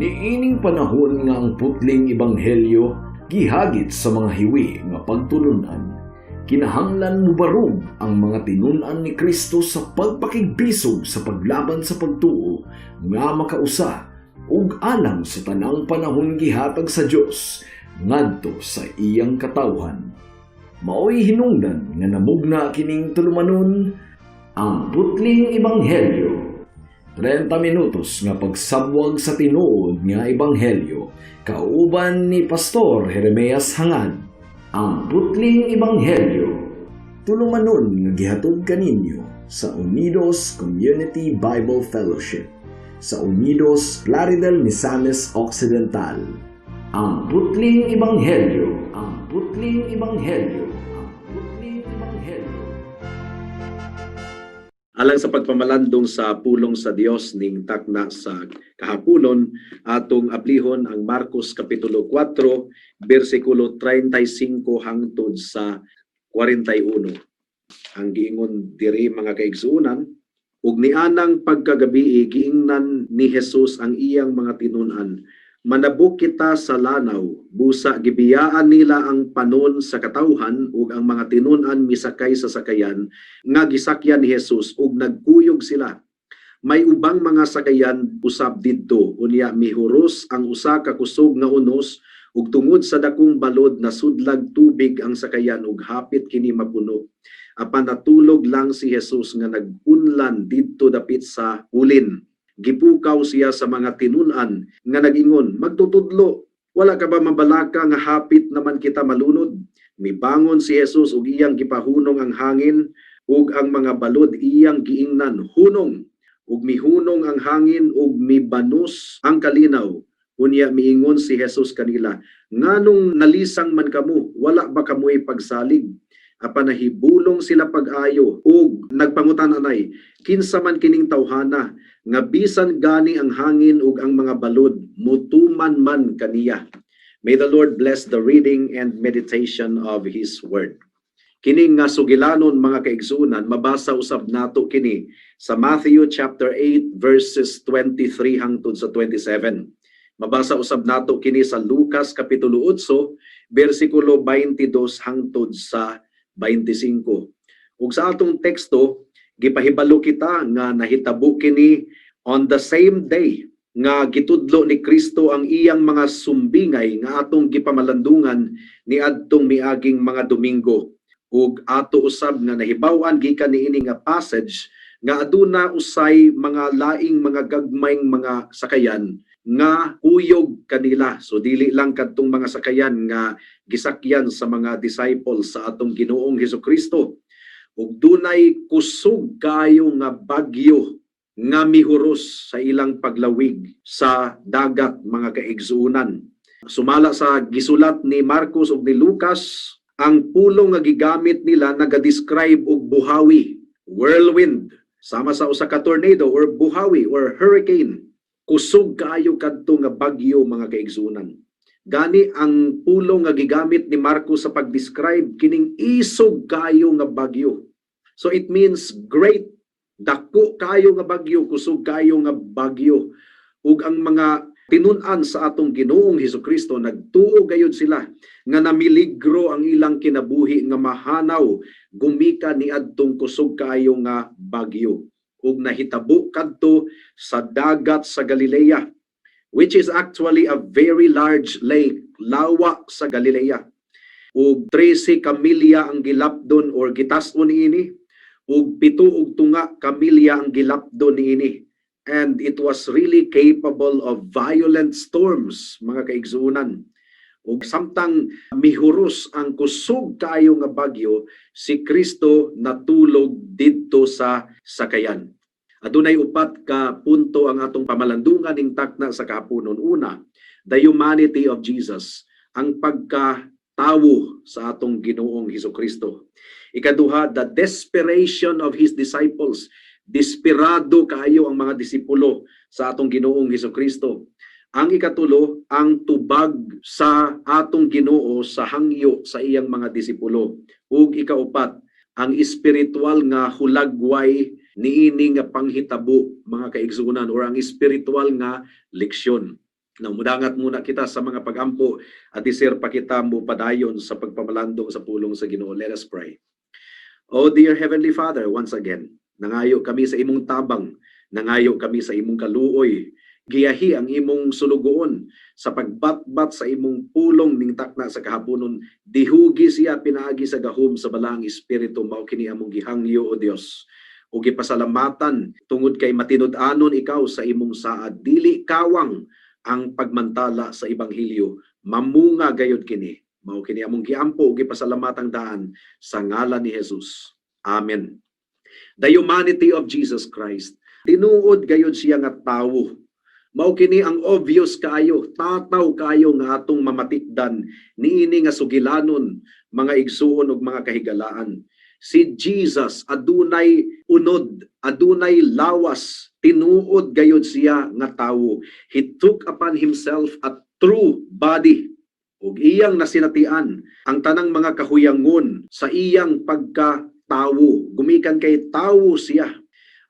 Niining panahon nga ang putling ebanghelyo gihagit sa mga hiwi nga pagtulunan, kinahanglan mubarog ang mga tinun-an ni Kristo sa pagpakigbisog sa paglaban sa pagtuo nga makausa ug alang sa tanang panahon gihatag sa Dios ngadto sa iyang katawhan. Maoy hinungdan nga namugna kining tulumanon, Ang Putling Ebanghelyo. 30 minutos nga pagsabwag sa tinuod nga ebanghelyo kauban ni Pastor Jeremias Hangad. Ang Putling Ebanghelyo. Tulumanon nga gihatod kaninyo sa Unidos Community Bible Fellowship sa Unidos, Plaridel, Misamis Occidental. Ang Putling Ebanghelyo. Ang Putling Ebanghelyo. Ang Putling Ebanghelyo. Alang sa pagpamalandong sa pulong sa Dios ning takna sa kahaponon, atong ablihon ang Marcos kapitulo 4 bersikulo 35 hangtod sa 41. Ang giingon diri, mga kaigsuonan, "Ug nianang pagkagabii, giingnan ni Jesus ang iyang mga tinun-an, 'Manabok kita sa lanaw.' Busa gibiyaan nila ang panon sa katawhan, ug ang mga tinun-an misakay sa sakayan nga gisakyan ni Jesus ug nagkuyog sila. May ubang mga sakayan usab didto. Unya mihuros ang usa ka kusog nga unos, ug tungod sa dakong balod nasudlag tubig ang sakayan ug hapit kini mapuno. Apan natulog lang si Jesus nga nag-unlan didto dapit sa ulin. Gipukaw siya sa mga tinun-an nga nag-ingon, 'Magtutudlo, wala ka ba mabalaka nga hapit naman kita malunod?' Mibangon si Jesus ug iyang gipahunong ang hangin ug ang mga balod. Iyang giingnan, 'Hunong!' Ug mihunong ang hangin ug mibanos ang kalinaw. Unya miingon si Jesus kanila, 'Nganong nalisang man kamo? Wala ba kamoy pagsalig?' Apan nahibulong sila pag-ayo ug nagpangutan-anay, 'Kinsa man kining tawhana nga bisan gani ang hangin ug ang mga balod mutuman man kaniya?' May the Lord bless the reading and meditation of His Word. Kini nga sugilanon, mga kaigsuonan, mabasa usab nato kini sa Matthew chapter 8 verses 23 hangtod sa 27. Mabasa usab nato kini sa Lucas kapitulo 8 bersikulo 22 hangtod sa 25. Ug sa atong teksto, gipahibalo kita nga nahitabo kini on the same day nga gitudlo ni Kristo ang iyang mga sumbingay nga atong gipamalandungan niadtong miaging mga Domingo. Ug ato usab nga nahibaw-an gikan niini nga passage nga aduna usay mga laing mga gagmayng mga sakayan nga kuyog kanila. So dili lang kadtong mga sakayan nga gisakyan sa mga disciples sa atong Ginoong Hesukristo. Ug dunay kusog kaayo nga bagyo nga mihuros sa ilang paglawig sa dagat, mga kaigsuonan. Sumala sa gisulat ni Marcos ug ni Lucas, ang pulong nga gigamit nila naga-describe og buhawi, whirlwind, sama sa usa ka tornado or buhawi or hurricane. Kusog kaayo kadto nga bagyo, mga kaigsuonan. Gani ang pulong nga gigamit ni Marcos sa pag-describe kining isog kaayo nga bagyo. So it means great, dako kaayo nga bagyo, kusog kaayo nga bagyo. Ug ang mga tinun-an sa atong Ginoong Hesukristo, nagtuo gayud sila nga namiligro ang ilang kinabuhi nga mahanaw gumikan niadtong kusog kaayo nga bagyo. Ug nahitabo kadto sa dagat sa Galilea, which is actually a very large lake, lawa sa Galilea. Ug 13 ka milya ang gilapdon or gitas-on niini, ug 7.5 ka milya ang gilapdon niini. And it was really capable of violent storms, mga kaigsuonan. Ug samtang mihuros ang kusog kaayo nga bagyo, si Kristo natulog didto sa sakayan. Adunay upat ka punto ang atong pamalandungan ning takna sa kahaponon. Una, the humanity of Jesus, ang pagkatawo sa atong Ginoong Hesukristo. Ikaduha, the desperation of his disciples. Desperado kaayo ang mga disipulo sa atong Ginoong Hesukristo. Ang ikatulo, ang tubag sa atong Ginoo sa hangyo sa iyang mga disipulo. Ug ikaupat, ang espiritual nga hulagway niini nga panghitabo, mga kaigsuonan, or ang espiritual nga leksyon. Now, mudangat muna kita sa mga pagampo at isir pa kita mo padayon sa pagpamalandong sa pulong sa Ginoo. Let us pray. Oh dear Heavenly Father, once again, nangayo kami sa imong tabang, nangayo kami sa imong kaluoy. Giyahi ang imong sulugoon sa pagbatbat sa imong pulong ning takna sa kahaponon. Dihugi siya pinaagi sa gahom sa Balaang Espiritu. Mao kini among gihangyo, O Dios, ug gipasalamatan tungod kay matinud-anon ikaw sa imong saad. Dili kawang ang pagmantala sa ebanghelyo, mamunga gayod kini. Mao kini among giampo ug gipasalamatang daan sa ngalan ni Jesus. Amen. The humanity of Jesus Christ. Tinuod gayod siya nga tawo. Mao kini ang obvious kaayo, tataw kaayo nga atong mamatikdan niini nga sugilanon, mga igsuon ug mga kahigalaan. Si Jesus adunay unod, adunay lawas, tinuod gayod siya nga tawo. He took upon himself a true body ug iyang nasinatian ang tanang mga kahuyangon sa iyang pagka-tawo. Gumikan kay tawo siya.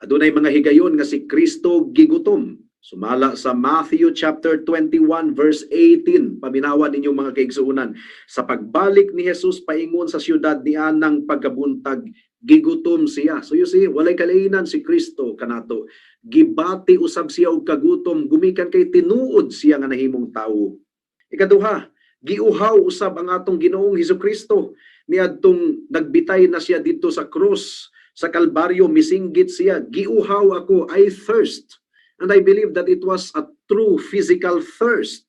Adunay mga higayon nga si Kristo gigutom. Sumala sa Matthew chapter 21 verse 18, paminawan ninyong mga kaigsuonan. Sa pagbalik ni Jesus paingon sa siyudad nianang pagkabuntag, gigutom siya. So you see, walay kalainan si Kristo kanato. Gibati usab siya og kagutom gumikan kay tinuod siya nga nahimong tawo. Ikaduha, giuhaw usab ang atong Ginoong Hesukristo niadtong nagbitay na siya didto sa krus sa Kalbaryo, misinggit siya, "Giuhaw ako, I thirst." And I believe that it was a true physical thirst.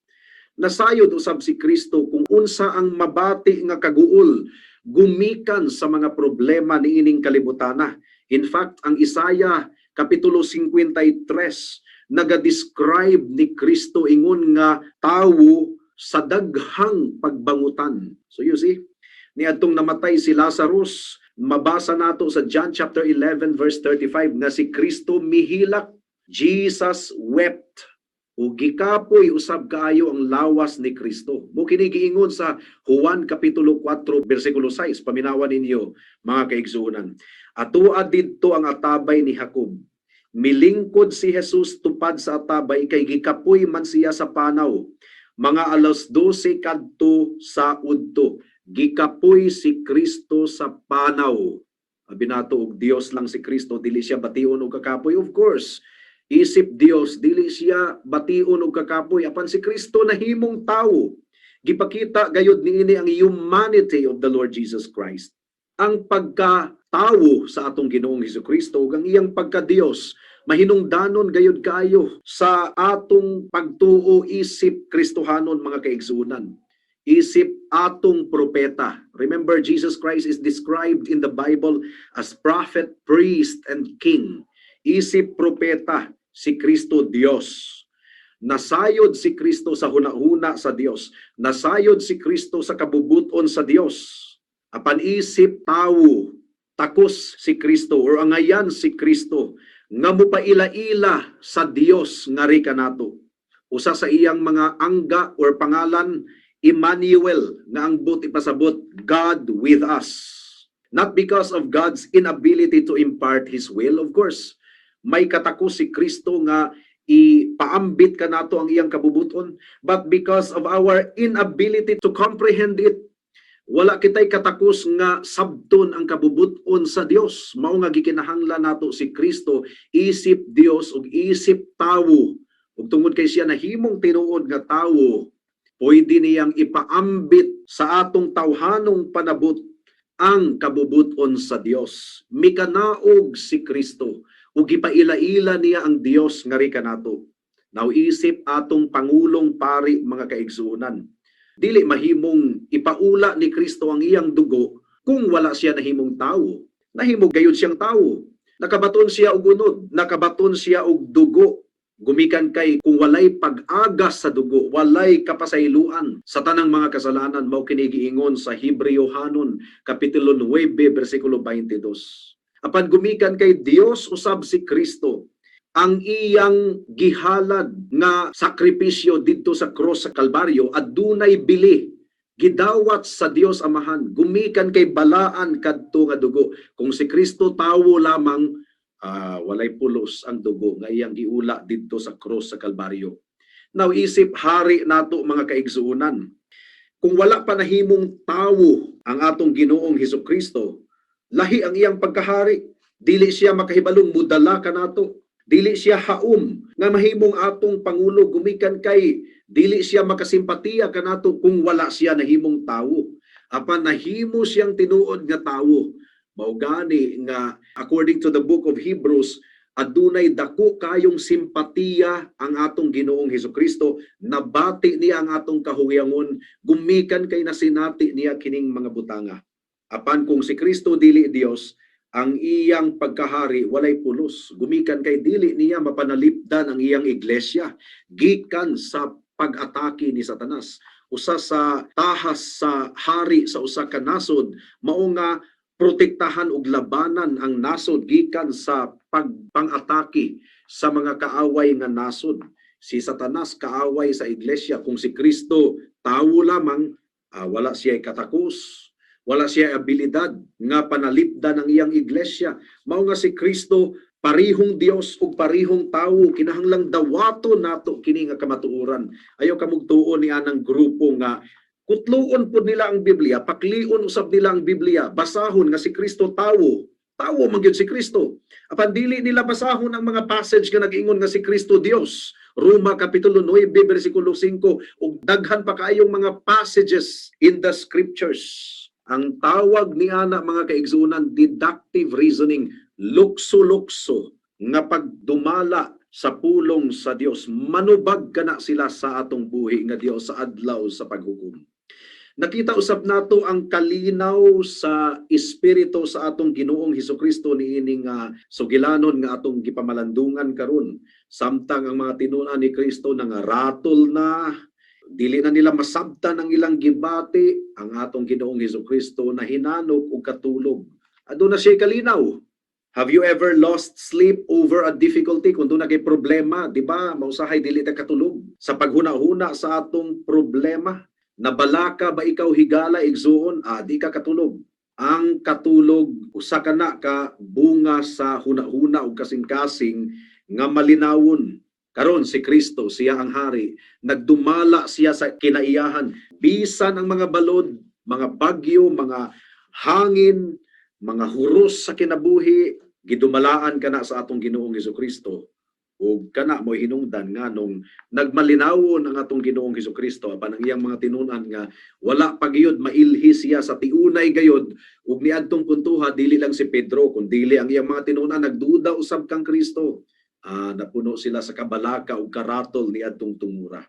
Nasayod usab si Kristo kung unsa ang mabati nga kaguol gumikan sa mga problema niining kalibutana. In fact, ang Isaiah kapitulo 53 naga-describe ni Kristo ingon nga tawo sa daghang pagbangutan. So you see, niadtong namatay si Lazarus, mabasa nato sa John chapter 11 verse 35 nga si Kristo mihilak. Jesus wept. Ug gikapoy usab kaayo ang lawas ni Kristo. Mao kini giingon sa Juan kapitulo 4 bersikulo 6. Paminawan ninyo, mga kaigsuonan. Atua didto ang atabay ni Jacob. Milingkod si Jesus tupad sa atabay kay gikapoy man siya sa panaw. Mga alas 12 kadto sa udto. Gikapoy si Kristo sa panaw. Abi nato og Dios lang si Kristo, dili siya bation og kakapoy. Of course, isip Dios, dili siya bation og kakapoy, apan si Kristo nahimong tawo. Gipakita gayud niini ang humanity of the Lord Jesus Christ. Ang pagka-tawo sa atong Ginoong Hesukristo ug ang iyang pagka-Dios mahinungdanon gayud kaayo sa atong pagtuo isip Kristohanon, mga kaigsuonan, isip atong propeta. Remember, Jesus Christ is described in the Bible as prophet, priest, and king. Isip propeta, si Kristo Dios. Nasayod si Kristo sa hunahuna sa Dios. Nasayod si Kristo sa kabubuton sa Dios. Apan isip tawo, takos si Kristo or angayan si Kristo nga mupaila-ila sa Dios ngari kanato. Usa sa iyang mga angga or pangalan, Emmanuel, nga ang buot ipasabot, God with us. Not because of God's inability to impart His will, of course. May katakos si Kristo nga ipaambit kanato ang iyang kabubuton, but because of our inability to comprehend it. Wala kitay katakos nga sabton ang kabubuton sa Dios. Mao nga gikinahanglan nato si Kristo isip Dios ug isip tawo. Ug tungod kay siya nahimong tinuod nga tawo, pwede niyang ipaambit sa atong tawhanong panabot ang kabubuton sa Dios. Mikanaog si Kristo ug gipaila-ila niya ang Dios ngari kanato. Now, isip atong pangulong pari, mga kaigsuonan. Dili mahimong ipaula ni Kristo ang iyang dugo kung wala siya nahimong tawo. Nahimo gayud siyang tawo. Nakabaton siya og unod, nakabaton siya og dugo. Gumikan kay kung walay pag-agas sa dugo, walay kapasayloan sa tanang mga kasalanan. Mao kini giingon sa Hebreohanon kapitulo 9 bersikulo 22. Apan gumikan kay Dios usab si Kristo, ang iyang gihalad nga sakripisyo didto sa cross sa Kalbaryo adunay bili, gidawat sa Dios Amahan gumikan kay balaan kadto nga dugo. Kung si Kristo tawo lamang, walay pulos ang dugo nga iyang giula didto sa cross sa Kalbaryo. Now, isip hari nato, mga kaigsuonan, kung wala pa nahimong tawo ang atong Ginoong Hesus Kristo, lahi ang iyang pagkahari. Dili siya makahibalong mudala kanato. Dili siya haom nga mahimong atong pangulo gumikan kay dili siya makasimpatiya kanato kung wala siya nahimong tawo. Apan nahimo siyang tinuod nga tawo. Mao gani nga according to the Book of Hebrews, adunay dako kayong simpatiya ang atong Ginoong Hesus Kristo. Nabati niya ang atong kahuyangon gumikan kay nasinati niya kining mga butanga. Apan kung si Kristo dili Dios, ang iyang pagkahari walay pulos gumikan kay dili niya mapanalipdan ang iyang iglesia gikan sa pag-atake ni Satanas. Usa sa tahas sa hari sa usa ka nasod mao nga protektahan ug labanan ang nasod gikan sa pagpang-atake sa mga kaaway nga nasod. Si Satanas kaaway sa iglesia. Kung si Kristo tawo lamang, wala siya katakos, wala siya abilidad nga panalipdan ang iyang iglesia. Mao nga si Kristo parihong Dios ug parihong tawo, kinahanglang dawato nato kini nga kamatuoran. Ayaw kamugtuo ni anang grupo nga kutluon pud nila ang Biblia, paklion usab nila ang Biblia, basahon nga si Kristo tawo. Tawo man gyud si Kristo. Apan dili nila basahon ang mga passage nga nag-ingon nga si Kristo Dios. Roma kapitulo 9 bersikulo 5 ug daghan pa kaayong mga passages in the scriptures. Ang tawag ni ana, mga kaigsuonan, deductive reasoning, lukso-lukso nga pagdumala sa pulong sa Dios. Manubag kana sila sa atong buhi nga Dios sa adlaw sa paghukom. Nakita usab nato ang kalinaw sa espiritu sa atong Ginoong Hesukristo niining sugilanon nga atong gipamalandungan karon. Samtang ang mga tinun-an ni Kristo nangaratol na, dili na nila masabtan ang ilang gibati, ang atong Ginoong Hesukristo na hinanok ug katulog. Aduna siya kalinaw. Have you ever lost sleep over a difficulty? Kung duna kay problema, di ba? Mausahay dili ta katulog sa paghuna-huna sa atong problema. Nabalaka ba ikaw higala, igsuon? Ah, di ka katulog. Ang katulog usa ka na ka bunga sa huna-huna ug kasing-kasing nga malinawon. Karon si Kristo, siya ang hari. Nagdumala siya sa kinaiyahan. Bisan ang mga balod, mga bagyo, mga hangin, mga huros sa kinabuhi, gidumalaan kana sa atong Ginoong Hesukristo. Ug kana mo hinungdan nganong nagmalinawon ang atong Ginoong Hesukristo apan ang iyang mga tinun-an nga wala pa gayud mailhi siya sa tiunay gayud ug niadtong puntuha, dili lang si Pedro kun dili ang iyang mga tinun-an nagduda usab kang Kristo. Napuno sila sa kabalaka ug karatol niadtong tungura.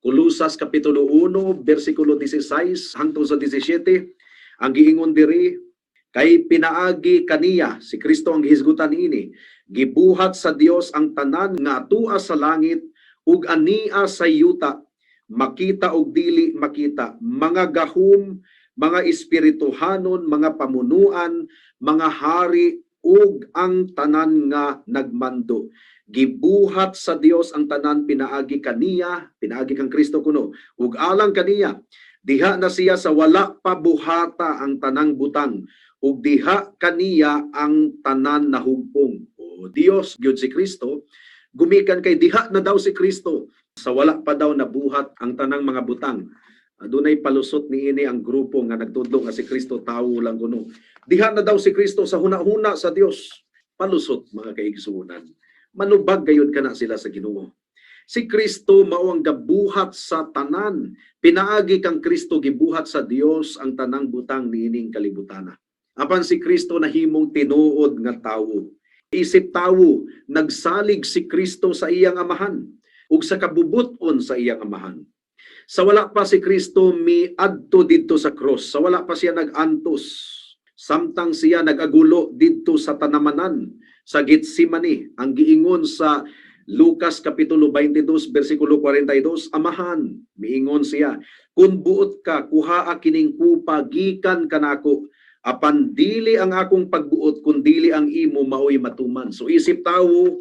Kolosas kapitulo 1 bersikulo 16 hangtod sa 17, ang giingon diri, "Kay pinaagi kaniya," si Kristo ang gihisgutan niini, "gibuhat sa Dios ang tanan nga atua sa langit ug ania sa yuta, makita ug dili makita, mga gahum, mga espirituhanon, mga pamunuan, mga hari ug ang tanan nga nagmando. Gibuhat sa Dios ang tanan pinaagi kaniya," pinaagi kang Kristo kuno, "ug alang kaniya. Diha na siya sa wala pa buhata ang tanang butang ug diha kaniya ang tanan nahugpong." O Dios gyud si Kristo gumikan kay diha na daw si Kristo sa wala pa daw nabuhat ang tanang mga butang. Adunay palusot niini ang grupo nga nagtudlo nga si Kristo tawo lang kuno. Diha na daw si Kristo sa huna-huna sa Dios. Palusot, mga kaigsuonan. Manubag gayud kana sila sa Ginoo. Si Kristo mao ang gabuhat sa tanan. Pinaagi kang Kristo gibuhat sa Dios ang tanang butang niining kalibutana. Apan si Kristo nahimong tinuod nga tawo. Isip tawo, nagsalig si Kristo sa iyang amahan ug sa kabubut-on sa iyang amahan. Sa wala pa si Kristo miadto didto sa cross, sa wala pa siya nag-antos, samtang siya nag-agulo didto sa tanamanan sa Getsemane, ang giingon sa Lucas kapitulo 22 bersikulo 42, "Amahan," miingon siya, "kun buot ka, kuhaa kining kupa gikan kanako, apan dili ang akong pagbuot kundili ang imo maoy matuman." So isip tawo,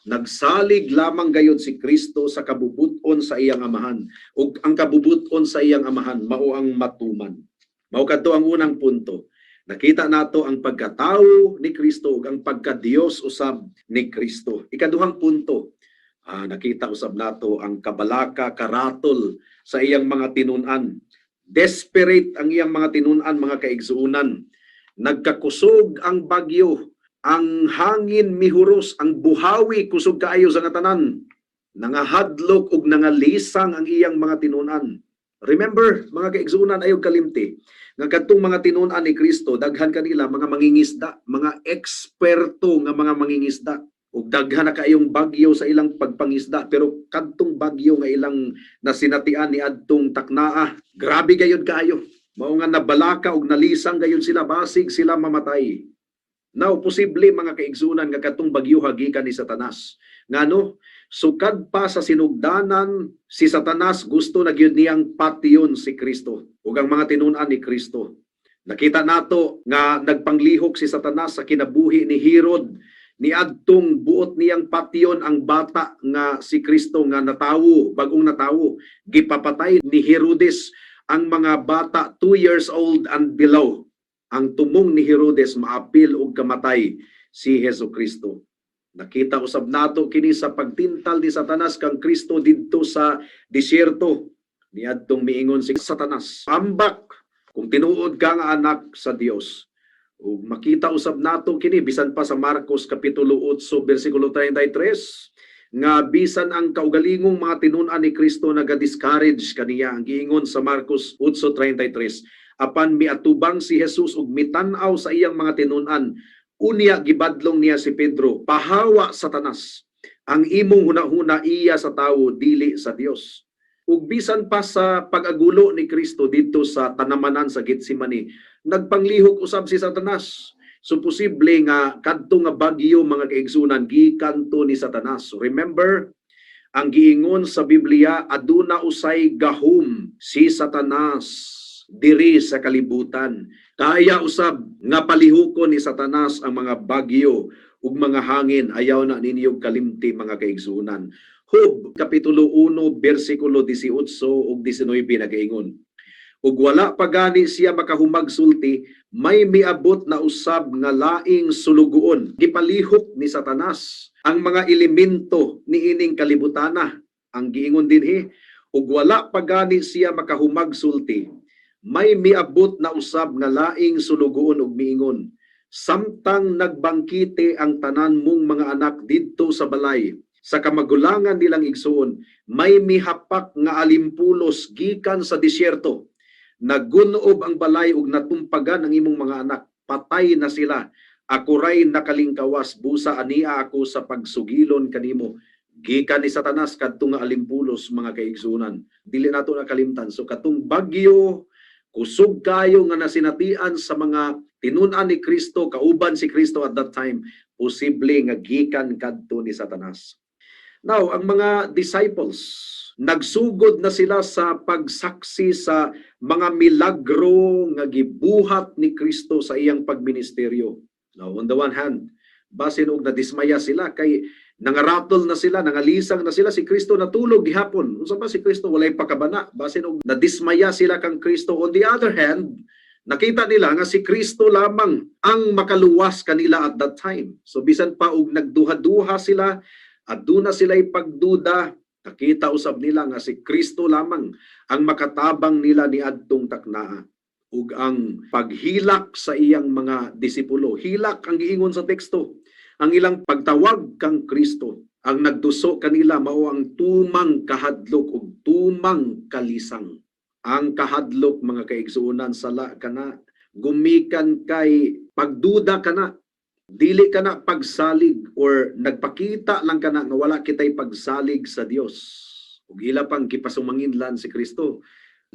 nagsalig lamang gayod si Kristo sa kabubut-on sa iyang amahan ug ang kabubut-on sa iyang amahan mao ang matuman. Mao kadto ang unang punto. Nakita nato ang pagkatao ni Kristo ug ang pagkadiyos usab ni Kristo. Ikaduhang punto, Nakita usab nato ang kabalaka, karatol sa iyang mga tinun-an. Desperate ang iyang mga tinun-an, mga kaigsuonan. Nagkakusog ang bagyo, ang hangin mihuros, ang buhawi kusog kaayo sa nga tanan. Nangahadlok ug nangalisang ang iyang mga tinun-an. Remember, mga kaigsuonan, ayaw kalimti nga kadtong mga tinun-an ni Kristo, daghan kanila mga mangingisda, mga eksperto nga mga mangingisda. Ug daghan na kaayong bagyo sa ilang pagpangisda, pero kadtong bagyo nga ilang nasinatian ni adtong taknaa, grabe gayud kaayo. Mao nga nabalaka ug nalisang gayud sila, basig sila mamatay. Now, posible, mga kaigsunan, nga kadtong bagyo gikan ni Satanas. Ngano? Sukad pa sa sinugdanan, si Satanas gusto na gyud niyang patyon si Kristo ug ang mga tinun-an ni Kristo. Nakita nato nga nagpanglihok si Satanas sa kinabuhi ni Herod niadtong buot niyang patyon ang bata nga si Kristo nga natawo, bagong natawo. Gipapatay ni Herodes ang mga bata 2 years old and below. Ang tumong ni Herodes, maapil og kamatay si Hesus Kristo. Nakita usab nato kini sa pagtintal ni Satanas kang Kristo didto sa disyerto. Niadtong miingon si Satanas, "Ambak kung tinuod ka nga anak sa Dios." Ug makita usab nato kini bisan pa sa Marcos kapitulo 8 bersikulo 33, nga bisan ang kaugalingong mga tinun-an ni Kristo naga-discourage kaniya. Ang giingon sa Marcos 8:33, apan miatubang si Jesus ug mitan-aw sa iyang mga tinun-an, unya gibadlong niya si Pedro, "Pahawa, Satanas! Ang imong hunahuna iya sa tawo, dili sa Dios." Ug bisan pa sa pag-agulo ni Kristo didto sa tanamanan sa Getsemani, nagpanglihok usab si Satanas. So posible nga kadto nga bagyo, mga kaigsunan, gikan to ni Satanas. So remember, ang giingon sa Biblia, aduna usay gahom si Satanas diri sa kalibutan. Kaya usab nga palihukon ni Satanas ang mga bagyo ug mga hangin. Ayaw na ninyo kalimti, mga kaigsunan. Job kapitulo 1 bersikulo 18 ug 19 nagaingon, "Ug wala pa gani siya makahumag sulti, may miabot na usab nga laing sulugoon." Gipalihok ni Satanas ang mga elemento niining kalibutana. Ang giingon dinhi, "Ug wala pa gani siya makahumag sulti, may miabot na usab nga laing sulugoon ug miingon, 'Samtang nagbangkite ang tanan mong mga anak didto sa balay sa kamagulangan nilang igsuon, may mihapak nga alimpulos gikan sa disyerto. Nagunob ang balay ug natumpagan ang imong mga anak. Patay na sila. Ako ray nakalingkawas, busa ania ako sa pagsugilon kanimo.'" Gikan ni Satanas kadto nga alimpulos, mga kaigsunan. Dili nato nakalimtan. So katong bagyo kusog kayo nga nasinatian sa mga tinun-an ni Kristo, kauban si Kristo at that time, posible nga gikan kadto ni Satanas. Now, ang mga disciples, nagsugod na sila sa pagsaksi sa mga milagro nga gibuhat ni Kristo sa iyang pagministeryo. Now, on the one hand, basin og nadismaya sila kay nangaratol na sila, nangalisang na sila, si Kristo natulog gihapon. Unsa ba si Kristo, walay pakabana? Basin og nadismaya sila kang Kristo. On the other hand, nakita nila nga si Kristo lamang ang makaluwas kanila at that time. So bisan pa og nagduha-duha sila at duna sila pagduda, nakita usab nila nga si Kristo lamang ang makatabang nila ni adtong taknaa. Ug ang paghilak sa iyang mga disipulo, hilak ang giingon sa teksto, ang ilang pagtawag kang Kristo, ang nagduso kanila mao ang tumang kahadlok ug tumang kalisang. Ang kahadlok, mga kaigsuonan, sala kana, gumikan kay pagduda kana, dili ka na pagsalig or nagpakita lang kana nga wala kitay pagsalig sa Dios. Ug ila pang gipasumanginlan si Kristo.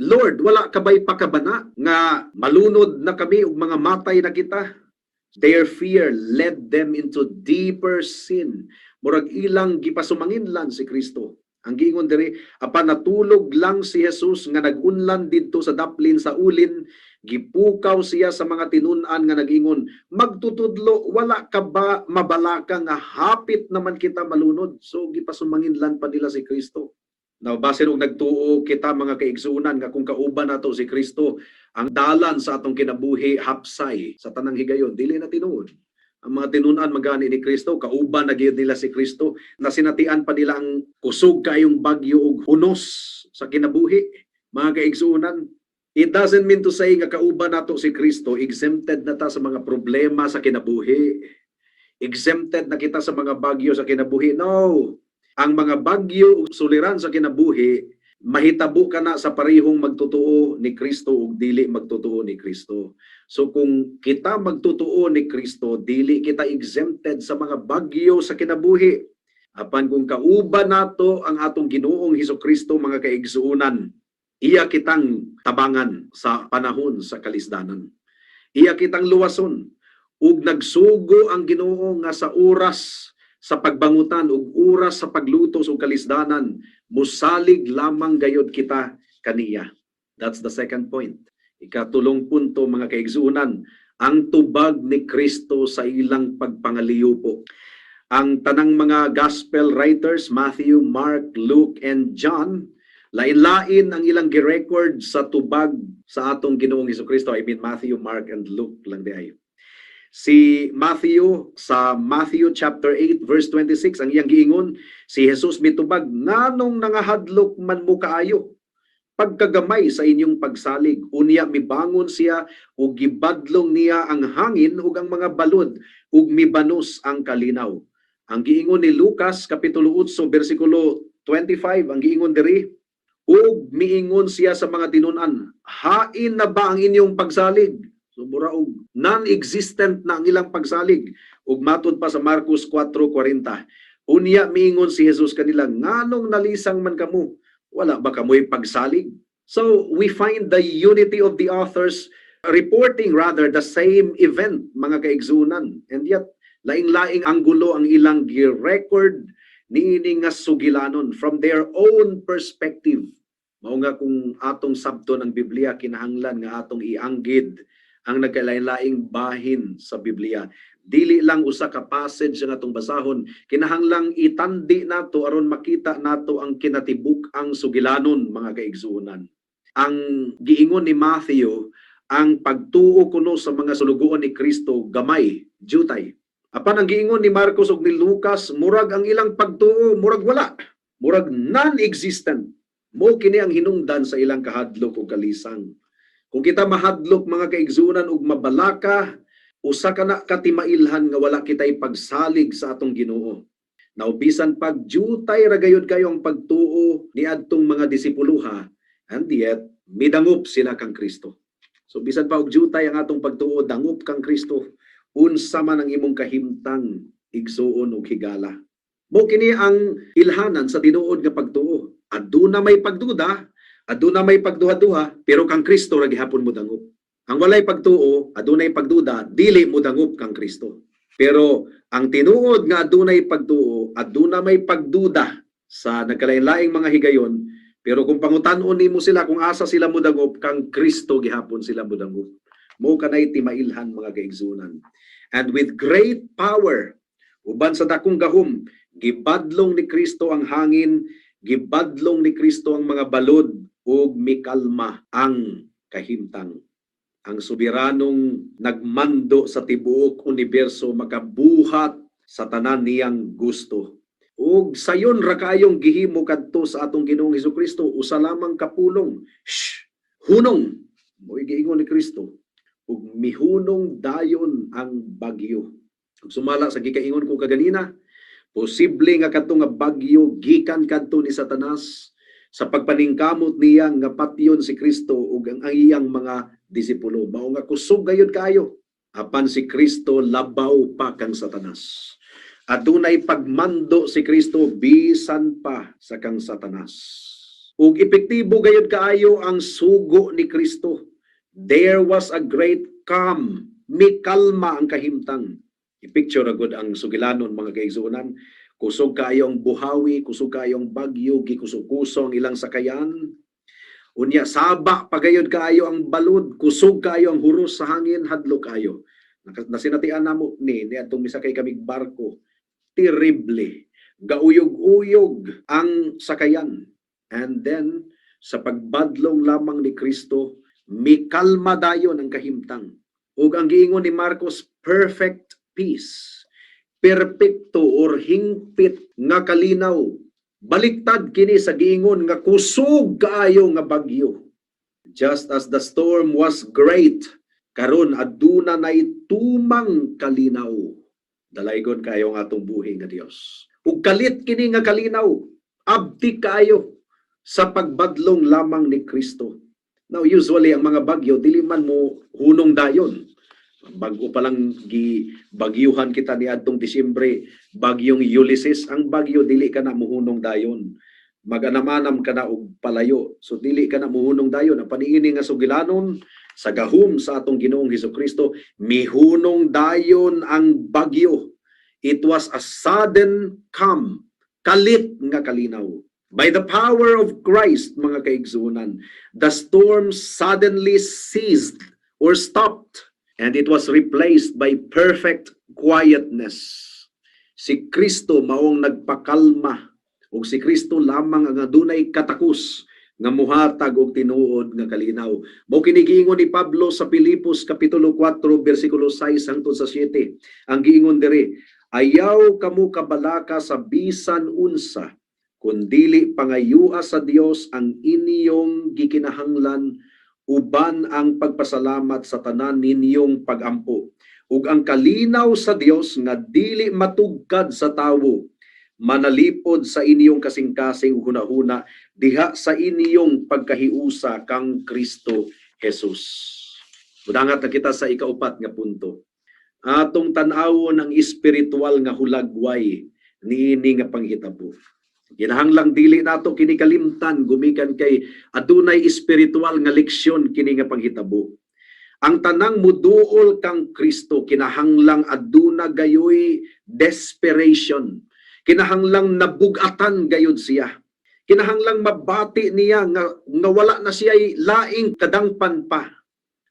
"Lord, wala ka ba'y pakabana nga malunod na kami ug mga matay na kita?" Their fear led them into deeper sin. Murag ilang gipasumanginlan si Kristo. Ang giingon diri, apan natulog lang si Jesus nga nag-unlan didto sa daplin sa ulin, gipukaw siya sa mga tinun-an nga nag-ingon, "Magtutudlo, wala ka ba mabalaka nga hapit naman kita malunod?" So gipasumanginlan pa nila si Kristo. Now, basin og nagtuo kita, mga kaigsunan, nga kung kauban nato si Kristo, ang dalan sa atong kinabuhi hapsay sa tanang higayon, dili na tinuod. Ang mga tinun-an magani ni Kristo, kauban na gyud nila si Kristo, nasinatian pa nila ang kusog kaayong bagyo ug hunos sa kinabuhi, mga kaigsuonan. It doesn't mean to say nga kauban nato si Kristo, exempted na ta sa mga problema sa kinabuhi. Exempted na kita sa mga bagyo sa kinabuhi. No. Ang mga bagyo ug suliran sa kinabuhi, mahitabo ka na sa parehong magtotoo ni Kristo ug dili magtotoo ni Kristo. So kung kita magtotoo ni Kristo, dili kita exempted sa mga bagyo sa kinabuhi. Apan kung kauban nato ang atong Ginoong Hesus Kristo, mga kaigsuonan, iya kitang tabangan sa panahon sa kalisdanan. Iya kitang luwason, ug nagsugo ang Ginoo nga sa oras sa pagbangutan ug oras sa paglutos ug kalisdanan, musalig lamang gayod kita kaniya. That's the second point. Ikatulong punto, mga kaigsuonan, ang tubag ni Kristo sa ilang pagpangaliyupo. Ang tanang mga gospel writers, Matthew, Mark, Luke, and John, lain-lain ang ilang girecord sa tubag sa atong Ginoong Kristo. I mean, Matthew, Mark, and Luke lang diay. Si Matthew, sa Matthew chapter 8 verse 26, ang iyang giingon, si Jesus mitubag, "Nganong nangahadlok man mo kaayo? Pagkagamay sa inyong pagsalig." Unya mibangon siya ug gibadlong niya ang hangin ug ang mga balod, ug mibanos ang kalinaw. Ang giingon ni Lucas kapitulo 8 bersikulo 25, ang giingon diri, "Ug miingon siya sa mga tinun-an, 'Hain na ba ang inyong pagsalig?'" So mura og non-existent na ang ilang pagsalig. Ug matud pa sa Marcos 4:40, unya miingon si Jesus kanila, "Nganong nalisang man kamo? Wala ba kamoy pagsalig?" So we find the unity of the authors reporting rather the same event, mga kaigsunan. And yet laing-laing anggulo ang ilang gi-record niini nga sugilanon from their own perspective. Mao nga kung atong sabton ang Biblia, kinahanglan nga atong ianggid ang nagkalain-laing bahin sa Biblia. Dili lang usa ka passage ang atong basahon, kinahanglang itandi nato aron makita nato ang kinatibuk-ang sugilanon, mga kaigsuonan. Ang giingon ni Matthew, ang pagtuo kuno sa mga sulugoon ni Kristo gamay, jutay. Apan ang giingon ni Marcos ug ni Lucas, murag ang ilang pagtuo murag wala, murag non-existent. Mao kini ang hinungdan sa ilang kahadlok ug kalisang. Kung kita mahadlok, mga kaigsunan, ug mabalaka, usa ka na katimailhan nga wala kitay pagsalig sa atong Ginoo. Now, bisan pag jutay ra gayud kayo ang pagtuo ni adtong mga disipuluha, and yet midangop sila kang Kristo. So bisan pa og jutay ang atong pagtuo, dangop kang Kristo. Unsa man ang imong kahimtang, igsuon ug higala. Mao kini ang ilhanan sa tinuod nga pagtuo. Aduna may pagduda, aduna may pagduha-duha, pero kang Kristo ra gihapon mo dangop. Ang walay pagtuo, adunay pagduda, dili mo dangop kang Kristo. Pero ang tinuod nga adunay pagtuo, aduna may pagduda sa nagkalain-laing mga higayon, pero kung pangutan-on nimo sila kung asa sila modangop, kang Kristo gihapon sila modangop. Mao kanay timailhan, mga kaigsunan. And with great power, uban sa dakong gahom, gibadlong ni Kristo ang hangin, gibadlong ni Kristo ang mga balod, ug mikalma ang kahimtang. Ang soberanong nagmando sa tibuok universo makabuhat sa tanan niyang gusto. Ug sayon ra kayong gihimo kadto sa atong Ginoong Hesukristo, usa lamang ka pulong. "Shh! Hunong!" Mo'y giingon ni Kristo. Ug mihunong dayon ang bagyo. Ug sumala sa gikaingon ko kaganina, posible nga kadto nga bagyo gikan kadto ni Satanas sa pagpaningkamot niya nga patyon si Kristo ug ang iyang mga disipulo. Mao nga kusog gayud kaayo. Apan si Kristo labaw pa kang Satanas. Adunay pagmando si Kristo bisan pa sa kang Satanas. Ug epektibo gayud kaayo ang sugo ni Kristo. There was a great calm. Mikalma ang kahimtang. I-picture agad ang sugilanon, mga kaigsuonan. Kusog kaayo ang buhawi, kusog kaayo ang bagyo, gikuso-kuso ang ilang sakayan. Unya saba pagayod kaayo ang balod, kusog kaayo ang huros sa hangin, hadlok kaayo. Nasinatian namo ni niadtong misakay kamig barko. Terrible. Gauyog-uyog ang sakayan. And then sa pagbadlong lamang ni Kristo, mikalma dayon ang kahimtang. Ug ang giingon ni Marcos, perfect peace. Perpekto or hingpit nga kalinaw. Baliktad kini sa giingon nga kusog kaayo nga bagyo. Just as the storm was great, karon aduna nay tumang kalinaw. Dalaygon kaayo ang atong buhi nga Dios. Ug kalit kini nga kalinaw, abtik kaayo sa pagbadlong lamang ni Kristo. Now, usually ang mga bagyo dili man mo hunong dayon. Bago pa lang gi bagyuhan kita niadtong Disyembre, bagyong Ulysses, ang bagyo dili ka na muhunong dayon. Maganam-anam ka na og palayo. So dili ka na muhunong dayon. Ang paniini nga sugilanon sa gahom sa atong Ginoong Hesukristo, mihunong dayon ang bagyo. It was a sudden calm, kalit nga kalinaw. By the power of Christ, mga kaigsunan, the storm suddenly ceased or stopped, and it was replaced by perfect quietness. Si Kristo maong nagpakalma ug si Kristo lamang ang adunay katakos nga muhatag og tinuod nga kalinaw. Mao kini giingon ni Pablo sa Pilipos kapitulo 4 bersikulo 6 hangtod sa 7. Ang giingon diri, "Ayaw kamo kabalaka sa bisan unsa, kundili pangayua sa Dios ang inyong gikinahanglan uban ang pagpasalamat sa tanan ninyong pagampo. Ug ang kalinaw sa Dios nga dili matugkad sa tawo manalipod sa inyong kasing-kasing ug hunahuna diha sa inyong pagkahiusa kang Kristo Jesus." Mudangat na kita sa ikaupat nga punto. Atong tan-awon ang espiritual nga hulagway niini nga panghitabo. Kinahanglang dili nato kini kalimtan gumikan kay adunay espiritual nga leksyon kini nga panghitabo. Ang tanang muduol kang Kristo kinahanglang aduna gayoy desperation. Kinahanglang nabugatan gayud siya. Kinahanglang mabati niya nga wala na siya laing kadangpan pa.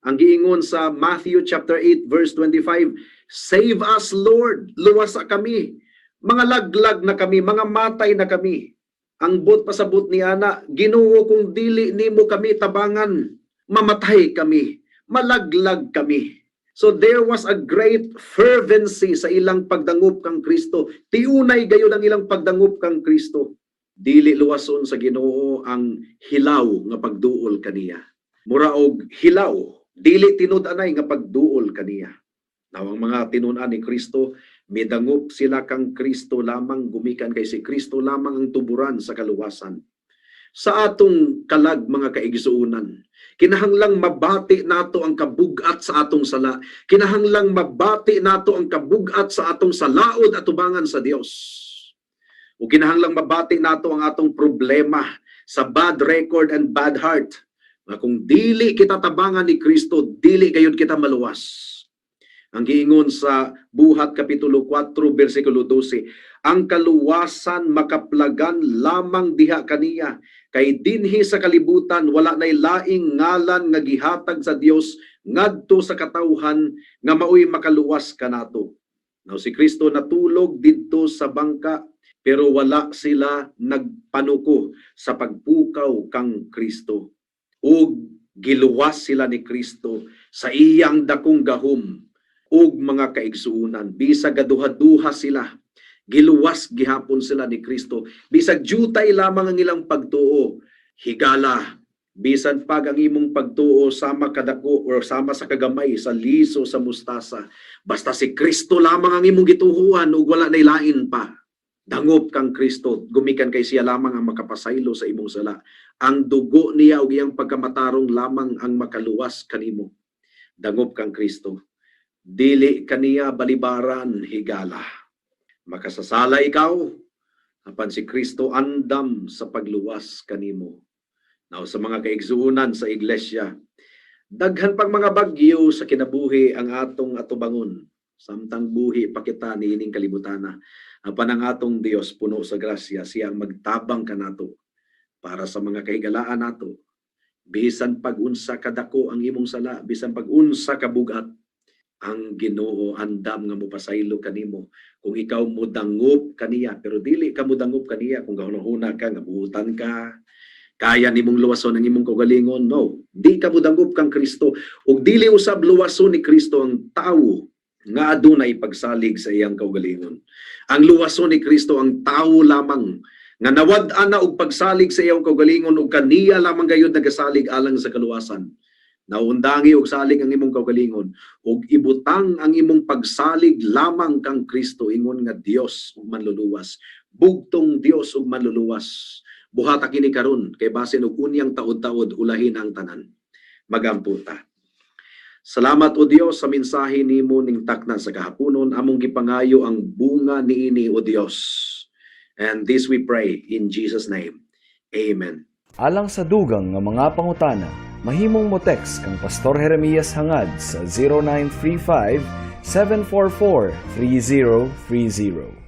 Ang giingon sa Matthew chapter 8 verse 25, "Save us, Lord, luwasa kami. Mga laglag na kami, mga matay na kami." Ang buot pasabot ni ana, "Ginoo, kung dili nimo kami tabangan, mamatay kami, malaglag kami." So there was a great fervency sa ilang pagdangup kang Kristo. Tiunay gayon ang ilang pagdangup kang Kristo. Dili luwason sa Ginoo ang hilaw nga pagduol kaniya. Mura og hilaw, dili tinud-anay nga pagduol kaniya. Now, ang mga tinun-an ni Kristo, midangup sila kang Kristo lamang gumikan kay si Kristo lamang ang tuburan sa kaluwasan. Sa atong kalag, mga kaigsuonan, kinahanglang mabati nato ang kabugat sa atong sala. Kinahanglang mabati nato ang kabugat sa atong salaod atubangan sa Dios. O kinahanglang mabati nato ang atong problema sa bad record and bad heart. Nga kung dili kita tabangan ni Kristo, dili gayud kita maluwas. Ang giingon sa Buhat kapitulo 4 bersikulo 12, ang kaluwasan makaplagan lamang diha kaniya kay dinhi sa kalibutan wala nay laing ngalan nga gihatag sa Dios ngadto sa katawhan nga maoy makaluwas kanato. Now, si Kristo natulog didto sa bangka pero wala sila nagpanuko sa pagpukaw kang Kristo. Ug giluwas sila ni Kristo sa iyang dakong gahom. Ug mga kaigsuonan, bisag gaduha-duha sila, giluwas gihapon sila ni Kristo. Bisag jutay lamang ang ilang pagtuo, higala. Bisan pag ang imong pagtuo sama kadako or sama sa kagamay sa liso sa mustasa, basta si Kristo lamang ang imong gituhuan ug wala nay lain pa. Dangop kang Kristo gumikan kay siya lamang ang makapasaylo sa imong sala. Ang dugo niya ug iyang pagkamatarong lamang ang makaluwas kanimo. Dangop kang Kristo. Dili kaniya balibaran, higala. Makasasala ikaw, apan si Kristo andam sa pagluwas kanimo. Now, sa mga kaigsuonan sa iglesia, daghan pang mga bagyo sa kinabuhi ang atong atubangon samtang buhi pa kita niining kalibutana. Apan ang atong Dios puno sa grasya, siya ang magtabang kanato para sa mga kahigalaan nato. Bisan pag-unsa kadako ang imong sala, bisan pag-unsa kabugat, ang Ginoo andam nga mopasaylo kanimo kung ikaw modangop kaniya. Pero dili ka modangop kaniya kung gahuna ka nga buutan ka, kaya nimong luwason ang imong kaugalingon. No, di ka modangop kang Kristo ug dili usab luwason ni Kristo ang tawo Nga adunay pagsalig sa iyang kaugalingon. Ang luwason ni Kristo ang tawo lamang nga nawad-an na og pagsalig sa iyang kaugalingon ug kaniya lamang gayud nagasalig alang sa kaluwasan. Naundangi og salig ang imong kaugalingon ug ibutang ang imong pagsalig lamang kang Kristo ingon nga Dios ug manluluwas. Bugtong Dios ug manluluwas. Buhata kini karon kay basin og unyang taod-taod ulahin ang tanan. Magampo ta. Salamat, O Dios, sa mensahe nimo ning takna sa kahaponon. Among gipangayo ang bunga niini, O Dios. And this we pray in Jesus' name. Amen. Alang sa dugang nga mga pangutana, mahimong mo text kang Pastor Jeremias Hangad sa 0935 744 3030.